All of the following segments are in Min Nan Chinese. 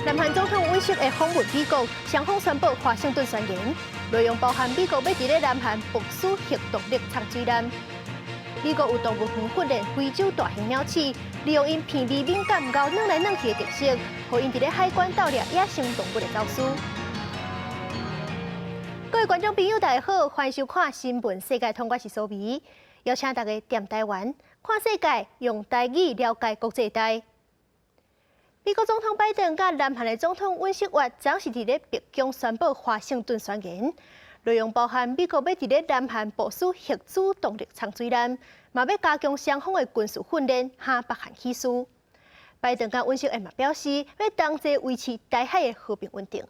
南韓總統尹錫悅訪問美國，雙方宣布華盛頓宣言，內容包含美國欲佇咧南韓部署核動力藏水艦。美國有動物園訓練非洲大型鳥鼠，利用𪜶鼻味敏感、𠢕軟來軟去的特色，予𪜶佇咧海關鬥掠野生動物的走私。各位觀眾朋友，大家好，歡迎收看《新聞世界通》，我是蘇美，邀請大家踮台灣看世界，用台語了解國際大。美國總統拜登佮南韓的總統尹錫悅，昨是佇咧白宮宣布華盛頓宣言，內容包含美國欲佇咧南韓部署核子動力藏水艦，嘛欲加強雙方的軍事訓練，和北韓起事。拜登佮尹錫悅嘛表示，欲同齊維持台海的和平穩定。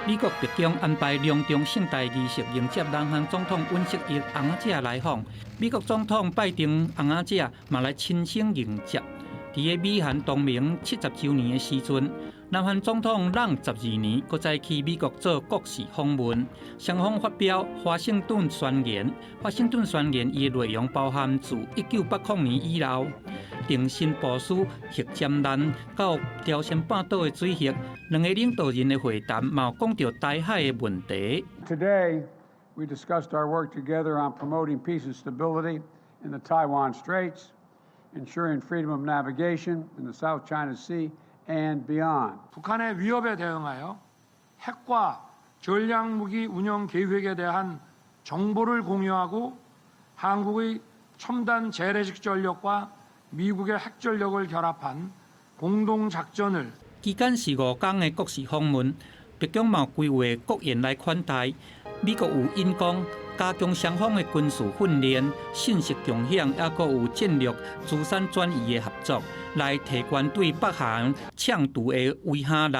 美國白宮安排隆重盛大儀式迎接南韓總統尹錫悅翁仔來訪。美國總統拜登翁仔嘛來親身迎接。佇个美韓同盟70週年的時陣，南韓總統攏12年閣再去美國做國事訪問，雙方發表華盛頓宣言。華盛頓宣言伊的內容包含自1980年以後，重新部署核潛艦到朝鮮半島的水域。兩个領導人的會談嘛有講著台海的問題。 Today, we discussed our work together on promoting peace and stability in the Taiwan Straits, ensuring freedom of navigation in the South China Sea and beyond. 북한의 위협에 대응하여 핵과 전략무기 운영 계획에 대한 정보를 공유하고 한국의 첨단 재래식 전력과 미국의 핵전력을 결합한 공동 작전을 期間是5工的國事訪問，白宮嘛有規劃國宴來款待。美國有演講，加強雙方的軍事訓練、信息共享，抑閣有戰略資產轉移的合作，來提懸對北韓搶渡的威嚇力。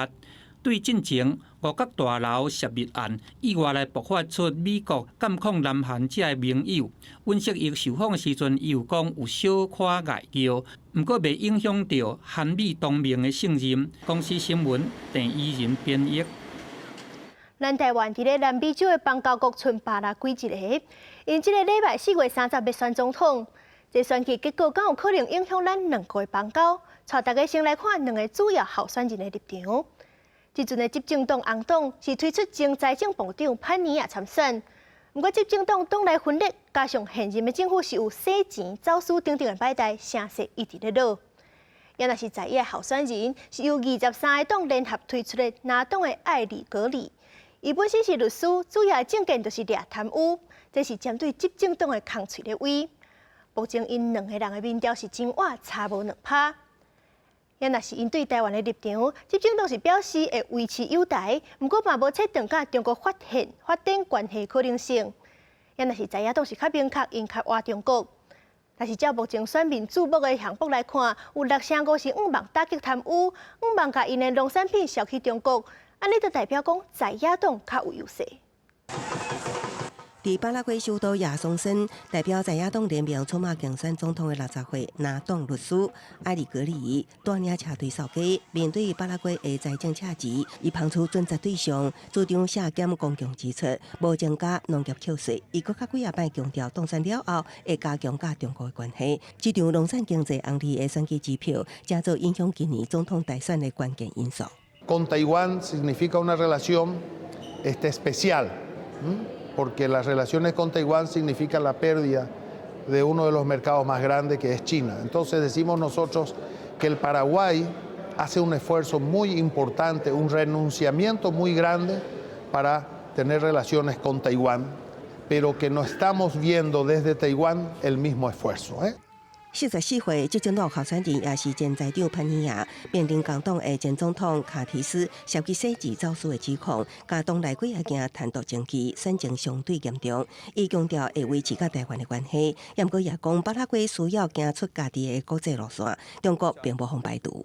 對進前五角大樓泄密案意外來爆發出美國監控南韓這个盟友。尹錫悅受訪的時陣，伊有講有小可礙叫，毋過袂影響著韓美同盟的信任。公視新聞鄭伊仁編譯。咱台灣佇咧南美洲的邦交國賰巴拉圭一个，𪜶這个禮拜4月30欲選總統，這選舉結果敢有可能影響咱兩國的邦交？帶大家先來看兩个主要候選人的立場。這陣的執政黨紅黨是推出前財政部長潘尼亞參選，毋過執政黨黨內分裂，加上現任的政府是有洗錢、走私等等的擺代，聲勢一直咧落。也若是在野候選人是由23个黨聯合推出的藍黨的艾里格里。伊本身是律師，主要政見就是掠貪污，這是針對執政黨的空喙咧威。目前𪜶兩个人的民調是真倚，差無2趴。也若是𪜶對台灣的立場，執政黨是表示會維持友台，毋過嘛無切斷佮中國發展關係可能性。也若是在野黨是較明確，𪜶較倚中國。但是照目前選民注目的項目來看，有6成5是向望打擊貪污，向望共𪜶的農產品銷去中國。按呢就代表講在野黨較有優勢。佇巴拉圭首都亞松森，代表在野黨聯盟出馬競選總統的60歲藍黨律師埃里格里帶領車隊掃街，面對巴拉圭的財政赤字，伊拋出準則對象，主張削減公共支出，無增加農業扣稅。伊閣較幾仔擺強調，當選了後會加強佮中國的關係。這場農產經濟紅利的選舉支票，成做影響今年總統大選的關鍵因素。 Con Taiwán significa una relación especial, porque las relaciones con Taiwán significan la pérdida de uno de los mercados más grandes, que es China. Entonces decimos nosotros que el Paraguay hace un esfuerzo muy importante, un renunciamiento muy grande para tener relaciones con Taiwán, pero que no estamos viendo desde Taiwán el mismo esfuerzo, ¿eh? 44歲執政黨候選人，也是前財長潘尼亞，面臨共黨的前總統卡提斯涉及洗錢走私的指控，佮黨內幾仔件貪瀆證據，選情相對嚴重。伊強調會維持佮台灣的關係，毋過也講巴拉圭需要行出家己的國際路線，中國並無予排除。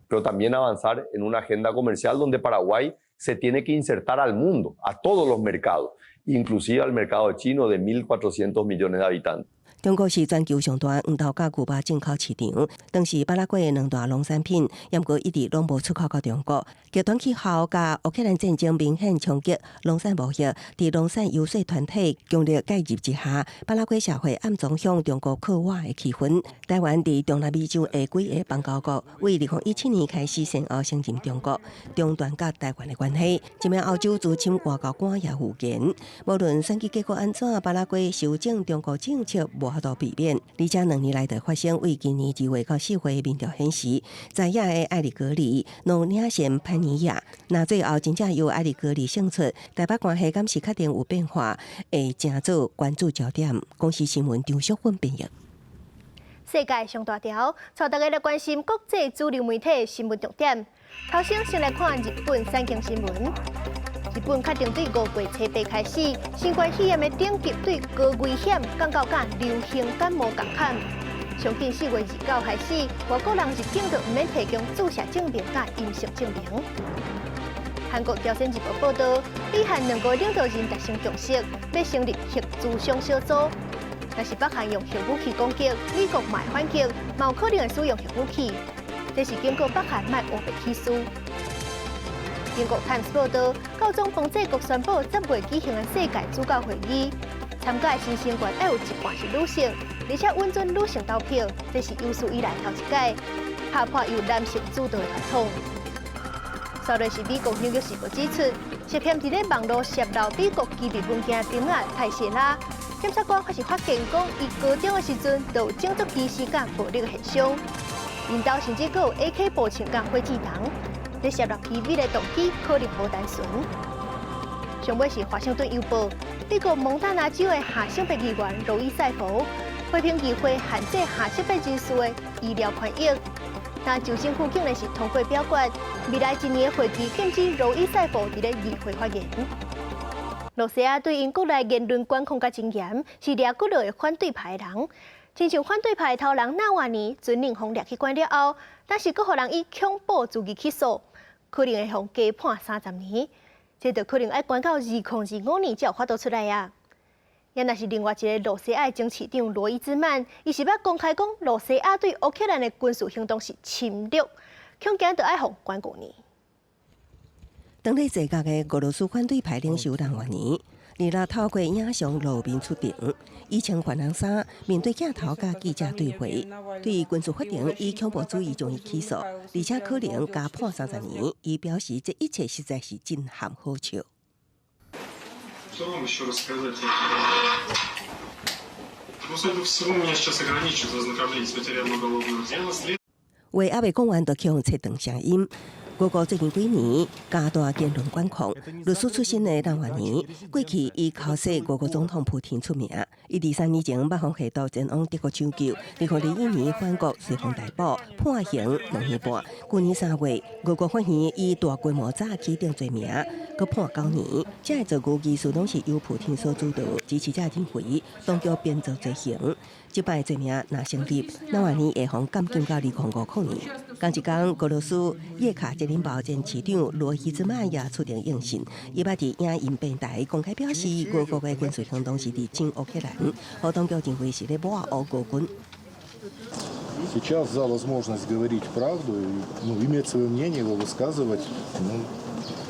Pero también avanzar en una agenda comercial donde Paraguay se tiene que insertar al mundo, a todos los mercados, inclusive al mercado chino de 1.400 millones de habitantes. 中國是全球上大黃豆佮牛肉進口市場，當時巴拉圭的兩大農產品，毋過一直攏無出口到中國。極端氣候佮烏克蘭戰爭明顯衝擊農產貿易，佇農產遊說團體強力介入之下，巴拉圭社會暗中向中國靠倚的氣氛。台灣佇中南美洲的幾个邦交國，為2017年開始先後承認中國，中斷佮台灣的關係。這名歐洲資深外交官也預言，無論選舉結果按怎，巴拉圭修正中國政策無法度避免。而且兩年來的發生，為今年2月到4月民調顯示，在野的艾利格里攏領先潘尼亞。若最後真正由艾利格里勝出，台巴關係敢是確定有變化，會成做關注焦點。公視新聞張淑芬編譯。世界上大條，帶大家來關心國際主流媒體新聞重點。頭先先來看日本產經新聞。日本確定對5月初八開始，新冠肺炎的等級對高危險降到佮流行感冒仝款。上緊4月29開始，外國人入境就毋免提供注射證明佮陰性證明。韓國朝鮮日報報導，美韓兩國領導人達成共識，欲成立核諮商小組。若是北韓用核武器攻擊，美國嘛會反擊，嘛有可能會使用核武器。這是警告北韓莫烏白起事。英國《Times》報導，教宗方濟各宣布10月舉行的世界主教會議，參加的新成員愛有一半是女性，而且允准女性投票，這是有史以來頭一擺打破由男性主導的傳統。煞落是美國《紐約時報》指出，涉嫌佇咧網路洩露美國機密文件的兵仔泰謝拉，檢察官發現講，伊高中的時陣就有種族歧視佮暴力的現象，𪜶兜甚至閣有 AK 步槍佮火箭筒。這洩露機密的動機可能無單純。上尾是華盛頓郵報，美國蒙大拿州的下性別議員羅伊賽佛批評議會限制下性別人士的醫療權益，但州政府竟然是通過表決，未來一年的會期禁止羅伊賽佛佇咧議會發言。露西亞對𪜶國內言論管控較真嚴，是掠骨落的反對派的人。親像反對派頭人納瓦尼，準予予掠去關了後，但是閣予人以恐怖主義起訴，可能會予加判30年，這就可能愛關到2025年才有法度出來啊。也若是另外一个露西亞的前市長羅伊茲曼，伊是捌公開講露西亞對烏克蘭的軍事行動是侵略，恐驚就愛予關5年。當咧坐監的俄羅斯反對派領袖納瓦尼，二六透過影像露面出庭，伊穿凡人衫，面對鏡頭佮記者對話，對軍事法庭以恐怖主義將伊起訴，而且可能加判30年。伊表示這一切實在是真含好笑。 Что вам еще рассказать? Ну, судя по всему, меня сейчас ограничат в ознакомлении с материалом уголовного дела. 話猶未講完，就去予切斷聲音。俄國最近幾年加大言論管控，律師出身的納瓦尼，過去以口舌俄國總統普廷出名。伊23年前捌予下毒前往德國搶救，2021年返國隨予逮捕，判刑2年半。舊年3月，俄國法院以大規模詐欺等罪名，閣判9年。這个做決其實攏是由普廷所主導，支持者認為當局編造罪行。這擺罪名若成立，納瓦尼會予監禁到2050年。仝一工，俄羅斯葉卡捷琳堡前市長羅伊茲曼也出庭應訊，伊捌佇影音平台公開表示，俄國的軍事行動是佇整烏克蘭，予當局認為是咧抹黑俄軍。 Сейчас за возможность говорить правду и, ну, иметь свое мнение, его высказывать, ну,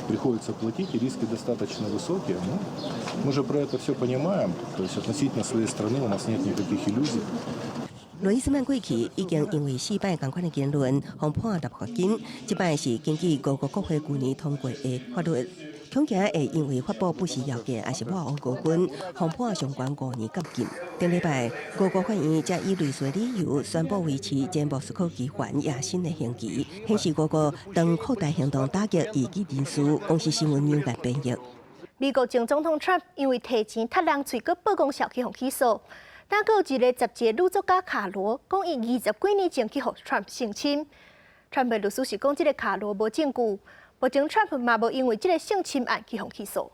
приходится платить, и риски достаточно высокие. Ну, мы же про это все понимаем. То есть относительно своей страны у нас нет никаких иллюзий. 羅伊斯曼過去已經因為四擺仝款的言論，予判罰罰金。這擺是根據俄國國會舊年通過的法律，恐驚會因為發布不實謠言，抑是抹黑俄軍，予判上懸5年監禁。頂禮拜，俄國法院才以類似的理由宣布維持前莫斯科機員亞新的刑期，顯示俄國當擴大行動打擊異見人士。公視新聞紐約編譯。美國前總統川普因為提錢踢人喙，閣報公數去予起訴。但閣有一个十一个女作家卡羅講，伊20幾年前去予川普性侵。川普律師是講，這个卡羅無證據，目前川普嘛無因為這个性侵案去予起訴。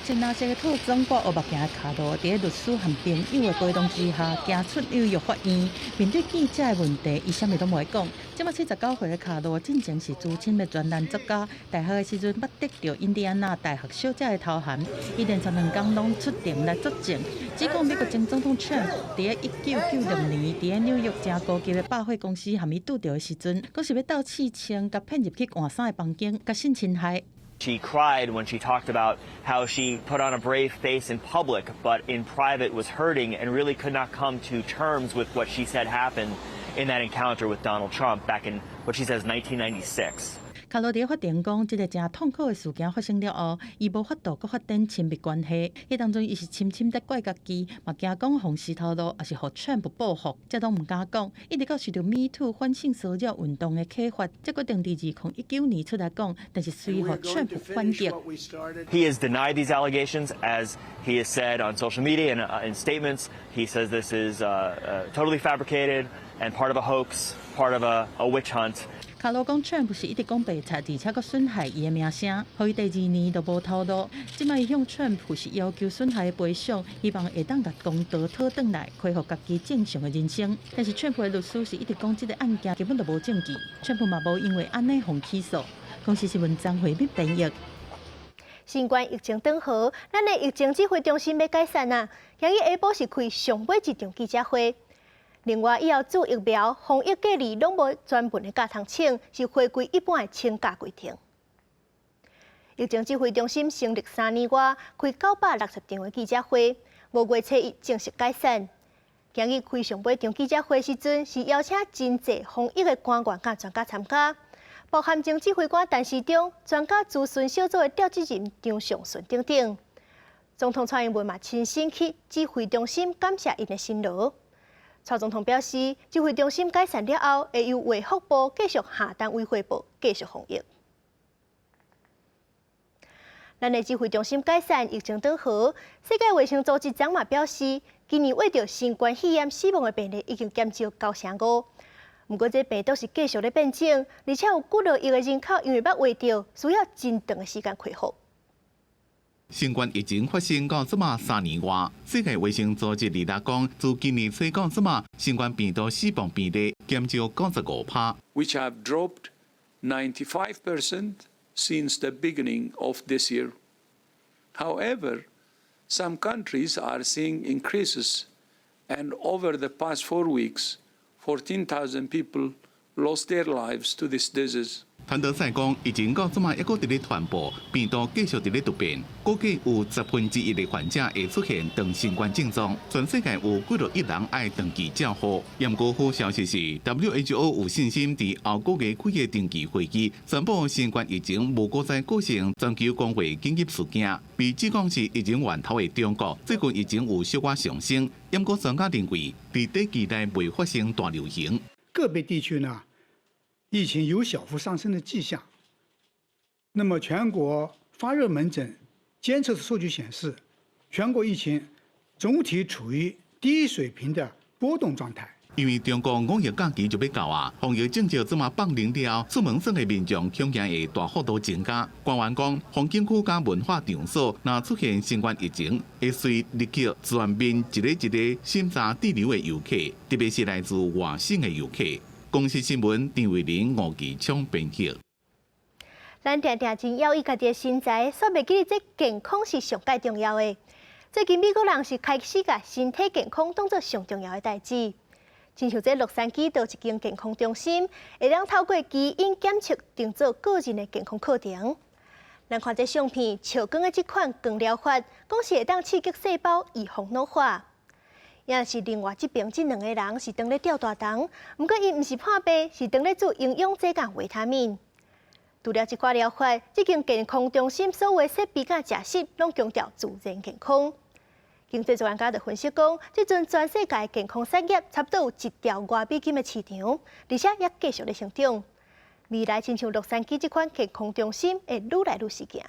穿藍色的套裝掛烏目鏡的卡羅，佇咧律師和朋友的陪同之下，行出紐約法院。面對記者的問題，伊啥物攏無愛講。這馬79歲的卡羅，進前是資深的專欄作家，大學的時陣捌得著印第安納大學小姐的頭銜。伊連續兩工攏出庭來作證，指控美國前總統川普佇咧1996年佇咧紐約誠高級的百貨公司和伊拄著的時陣，講是欲鬥試穿，共騙入去換衫的房間，共性侵害。 She cried when she talked about how she put on a brave face in public, but in private was hurting and really could not come to terms with what she said happened in that encounter with Donald Trump back in what she says 1996. 卡羅佇法庭講，這個誠痛苦的事件發生了後，伊無法度閣發展親密關係。彼當陣，伊是深深咧怪家己，嘛驚講予人頭路，抑是予川普報復，這攏毋敢講。一直到受著 Me Too 反性騷擾運動的啟發，才決定佇2019年出來講，但是隨予川普反擊。 He has denied these allegations, as he has said on social media and in statements. He says this is totally fabricated and part of a hoax, part of a witch hunt. 卡羅講，川普是一直講白賊，而且閣損害伊的名聲，予伊第二年都無頭路。這擺伊向川普是要求損害的賠償，希望會當共公道討轉來，恢復家己正常的人生。但是川普的律師是一直講，這個案件根本就無證據，川普嘛無因為按呢予起訴。公視新聞張惠敏編譯。新冠疫情轉好，咱的疫情指揮中心欲解散啊！今日下晡是開上尾一場記者會。另外，以後注疫苗、防疫隔離攏無專門的假通請，是回歸一般的請假規定。疫情指揮中心成立3年外，開960場的記者會，5月初1正式解散。今日開上尾場記者會時陣，是邀請真濟防疫的官員佮專家參加，包含前指揮官陳時中、專家諮詢小組的召集人張上淳等等。總統蔡英文嘛親身去指揮中心感謝𪜶的辛勞。蔡總統表示，指揮中心解散了後，會由衛福部繼續下單位匯報，繼續防疫。咱的指揮中心解散，疫情轉好。世界衛生組織昨嘛表示，今年為著新冠肺炎死亡的病例已經減少9成5。毋過，這病毒是繼續咧變種，而且有幾落億的人口因為捌患著，需要真長的時間恢復。新冠疫情發生到這馬3年外，世界衛生組織二六講，自今年初到這馬，新冠病毒死亡病例減少95%。 Which have dropped 95% since the beginning of this year. However, some countries are seeing increases, and over the past 4 weeks, 14,000 people lost their lives to this disease. 譚德塞講，疫情到這馬猶閣佇咧傳播，病毒繼續佇咧突變，估計有1/10的患者會出現長新冠症狀。全世界有幾落億人愛長期照護。毋過好消息是，WHO 有信心佇後個月開的定期會議宣布新冠疫情無閣再構成全球公衛緊急事件。被指講是疫情源頭的中國，最近疫情有小可上升。毋過專家認為，佇短期內袂發生大流行。個別地區呢，疫情有小幅上升的跡象。那麼全國發熱門診監測的數據顯示，全國疫情總體處於低水平的波動狀態。因為中國五一假期就欲到啊，防疫政策這馬放寬了，出門耍的民眾恐驚會大幅度增加。官員講，風景區佮文化場所若出現新冠疫情，會隨立刻全面一個一個審查滯留的遊客，特別是來自外省的遊客。公視新聞張慧玲、吳其昌編輯。咱定定真枵伊家己的身材，煞袂記得這健康是上蓋重要的。最近美國人是開始共身體健康當做上重要的代誌。親像這洛杉磯就一間健康中心，會當透過基因檢測定做個人的健康課程。咱看這相片，笑光的這款光療法，講是會當刺激細胞預防老化。也是另外這邊這兩個人是當咧吊大銅，毋過𪜶毋是破病，是當咧注營養劑佮維他命。除了這寡療法，這間健康中心所有設備佮食食，攏強調自然健康。經濟專家就分析講，這陣全世界健康產業差不多有1兆外美金的市場，而且也繼續咧成長。未來親像洛杉磯這款健康中心會愈來愈時行。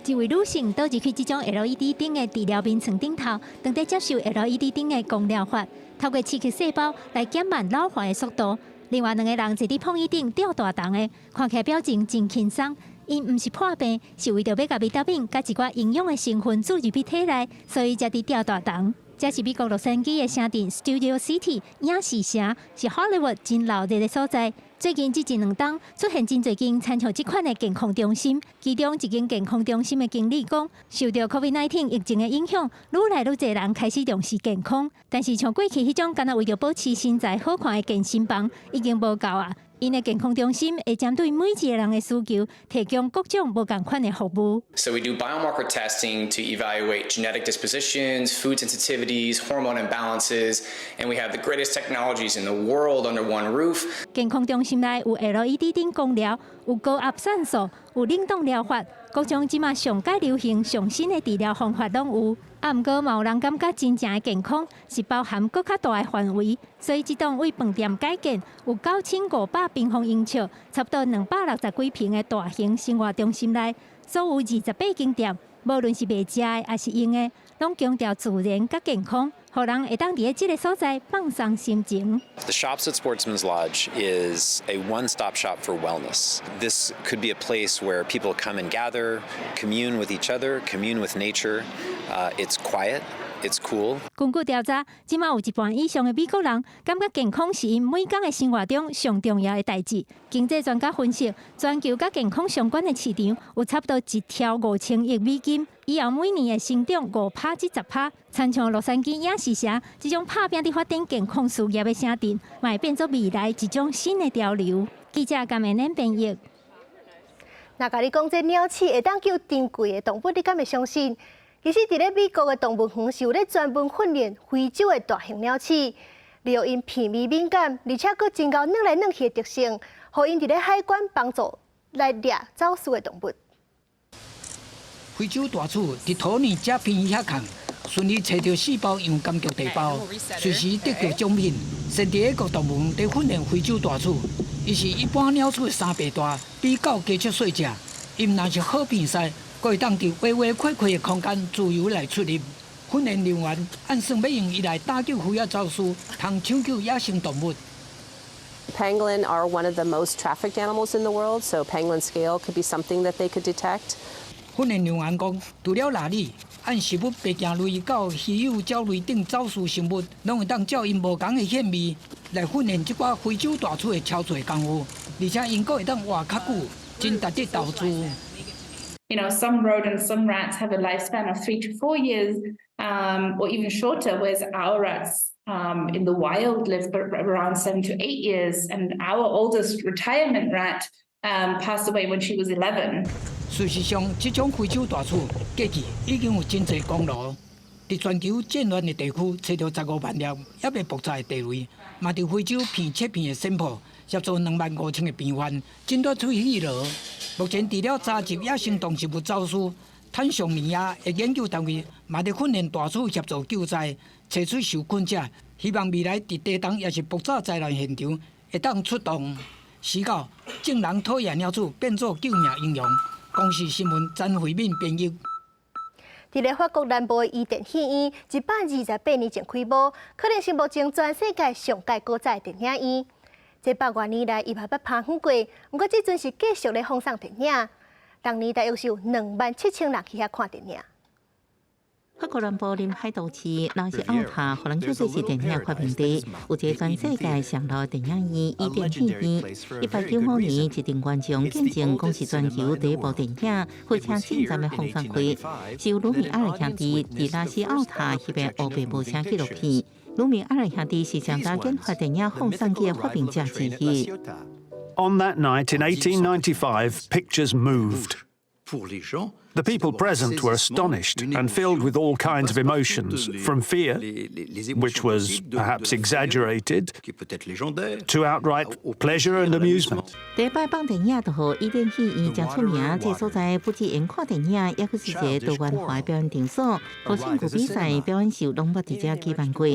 一位女性倒入去這種 LED 燈的治療眠床頂頭，當佇接受 LED 燈的光療法，透過刺激細胞來減慢老化的速度。另外兩個人坐佇碰椅頂吊大銅的，看起來表情真輕鬆。𪜶毋是破病，是為著欲共維他命佮一寡營養的成分注入去體內，所以才佇吊大腸。這是美國洛杉磯的城鎮 Studio City 影視城，是 Hollywood 真鬧熱的所在。最近這一兩冬出現真濟間親像這款的健康中心，其中一間健康中心的經理講，受著 COVID-19 疫情的影響，愈來愈濟人開始重視健康，但是像過去彼種干焦為著保持身材好看的健身房已經無夠啊。𪜶的健康中心會針對每一個人的需求，提供各種無仝款的服務。 So we do biomarker testing to evaluate genetic dispositions, food sensitivities, hormone imbalances, and we have the greatest technologies in the world under one roof. 健康中心內有 LED 燈光療，有高壓酸素，有冷凍療法，各種這馬上蓋流行、上新的治療方法攏有。啊，毋過嘛有人感覺真正的健康是包含閣較大的範圍，所以這棟為飯店改建，有9500平方英尺，差不多260幾坪的大型生活中心內，所有28間店，無論是賣食的抑是用的，攏強調自然佮健康，予人會當佇這个所在放鬆心情。 The Shops at Sportsman's Lodge is a one-stop shop for wellness. This could be a place where people come and gather, commune with each other, commune with nature. It's quiet. It's cool. 根據調查，這馬有一半以上的美國人感覺健康是𪜶每工的生活中上重要的代誌。經濟專家分析，全球佮健康相關的市場有差不多1兆5000億美金，以後每年會成長5趴至10趴。親像洛杉磯影視城這種拍拚佇發展健康事業的城鎮，嘛會變做未來一種新的潮流。記者甘明恁編譯。若共你講這鳥鼠會當救珍貴的動物，你敢會相信？其實，佇咧美國的動物園是有咧專門訓練非洲的大型鳥鼠，利用𪜶鼻味敏感，而且閣真𠢕搦來搦去的特性，予𪜶佇咧海關幫助來掠走私的動物。非洲大鼠佇土壤遮邊遐崁，順利揣著四包洋甘菊茶包，隨時得著獎品。聖地亞哥動物園佇訓練非洲大鼠，伊是一般鳥鼠的3倍大，比狗加足細隻。伊毋但是好辨識，閣會當佇歪歪闊闊的空間自由來出入。訓練人員按算欲用伊來打救非法走私，通搶救野生動物。 Pangolin are one of the most trafficked animals in the world, so pangolin scale could be something that they could detect. 訓練人員講，除了獵鯉，按食物白鷺類到稀有鳥類等走私生物，攏會當照𪜶無仝的嗅味來訓練這寡非洲大鼠的超濟功夫，而且𪜶閣會當活較久，真值得投資。 Some rodents, some rats have a lifespan of 3 to 4 years, or even shorter, whereas our rats in the wild live around 7 to 8 years. And our oldest retirement rat passed away when she was 11. 事實上，這種非洲大鼠過去已經有真濟功勞，佇全球戰亂的地區揣著15萬粒猶未爆炸的地雷，嘛佇非洲片切片的線破，協助25,000個病患診斷出肺癆。目前除了查緝野生動植物走私，坦桑尼亞的研究單位嘛佇訓練大鼠協助救災，揣出受困者，希望未來佇地動抑是爆炸災難現場會當出動。死狗眾人討厭鳥鼠變做救命英雄。公視新聞詹慧敏編譯。佇咧法國南部的伊甸戲院，128年前開幕，可能是目前全世界上蓋古早的電影院。這百外年來，伊嘛捌拍訪過，毋過這陣是繼續咧放送電影。當年大約是有27,000人去遐看電影。法國南部臨海都市拉西奧塔，予人叫做是電影發明地，有一个全世界上老的電影院——伊甸戲院。1895年，一陣觀眾見證講是全球第一部電影《火車進站》的放送會，是由盧米埃爾兄弟佇拉西奧塔翕的烏白無聲紀錄片。盧米埃爾兄弟是上早研發電影放送機的發明者之一。 On that night in 1895, pictures moved. The people present were astonished and filled with all kinds of emotions, from fear, which was perhaps exaggerated, to outright pleasure and amusement. 第一擺放電影就予伊甸戲院誠出名，這所在不止用看電影，抑閣是一个多元化表演場所。歌唱比賽、表演秀攏捌佇遮舉辦過。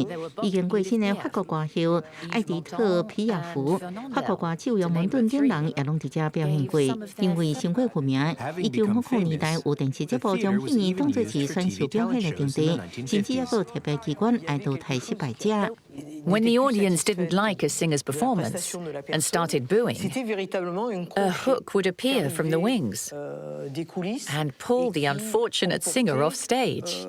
已經過身的法國歌后愛迪特·皮亞福、法國歌手楊門頓等人也攏佇遮表演過。因為傷過出名，1950年代有有電視節目將戲院當作是選秀表演的場地，甚至猶閣特別機關來淘汰失敗者。 When the audience didn't like a singer's performance and started booing, a hook would appear from the wings and pull the unfortunate singer off stage.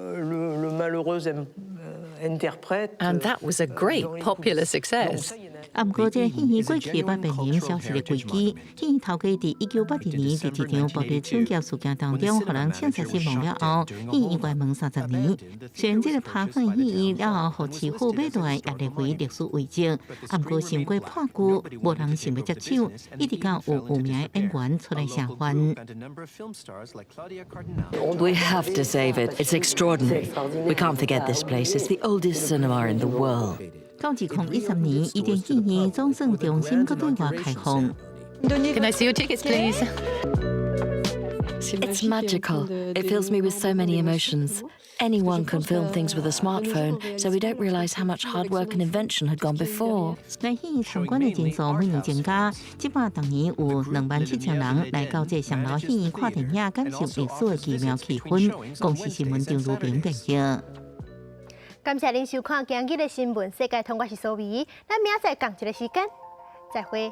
And that was a great popular success. 啊，毋過這个戲院過去捌面臨消失的危機。戲院頭家佇1982年佇一場暴力搶劫事件當中，予人槍殺死亡了後，戲院關門30年。雖然這个拍爛戲院了後，予市府買落來，也列為歷史遺跡。啊，毋過傷過破舊，無人想欲接手，一直到有有名的演員出來聲援。 We have to save it. It's extraordinary. We can't forget this place. It's the oldest cinema in the world. 到2013年，伊甸戲院總算重新閣對外開放。 Can I see your tickets, please? It's magical. It fills me with so many emotions. Anyone can film things with a smartphone, so we don't realize how much hard work and invention had gone before. 來戲院參觀的人數每年增加，這擺逐年有27,000人來到這雙流戲院看電影，感受歷史的奇妙氣氛。公視新聞張如平編譯。感謝您收看今日的新聞世界通，我是蘇美，咱明仔載仝一个時間，再會。